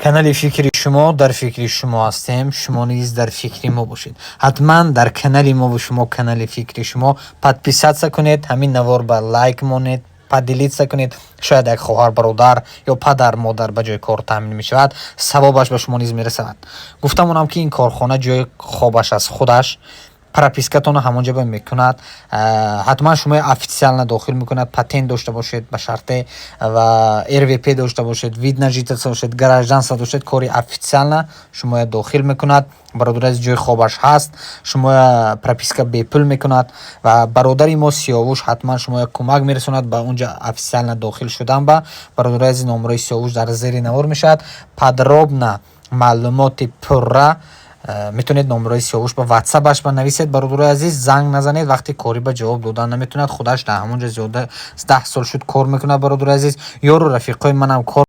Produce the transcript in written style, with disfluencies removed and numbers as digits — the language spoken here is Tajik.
Канали «Фикри шумо», дар фикри шумо ҳастем, шумо низ дар фикри мо бошед. Ҳатман дар канали мову шумо, канали «Фикри шумо», подписаться кунед, ҳамин навор ба лайк монед, поделиться кунед. Шояд як хоҳар, бародар ё падар, модар ба ҷои кор таъмин мешавад, савобаш ба шумо низ мерасад. Гуфтамонам, ки ин корхона ҷои хобаш аз худаш, пропискатонро ҳамон ҷо ба мекунад, ҳатман шумо официально дохил мекунад. Патент дошта бошед ба шарте ва РВП дошта бошед, вид на жительство бошед, гражданство доштед, кори официально шумоя дохил мекунад. Бародари азиз, ҷои хобаш ҳаст, шумоя прописка бепул мекунад ва бародари мо Сиёвуш ҳатман шумоя кӯмак мерасонад ба онҷа официально дохил шудан. Ба бародари азиз, номерои Сиёвуш дар зери навор мешавад. Подробно маълумоти пурра метавонед номерои Сиёвуш ба ватсапаш ба нависед. Бародарои азиз, занг назанед, вақти корӣ ба ҷавоб додан наметавонад. Худаш дар ҳамон ҷо зиёда 10 сол шуд кор мекунад. Бародарои азиз, ёру рафиқҳои манам кор.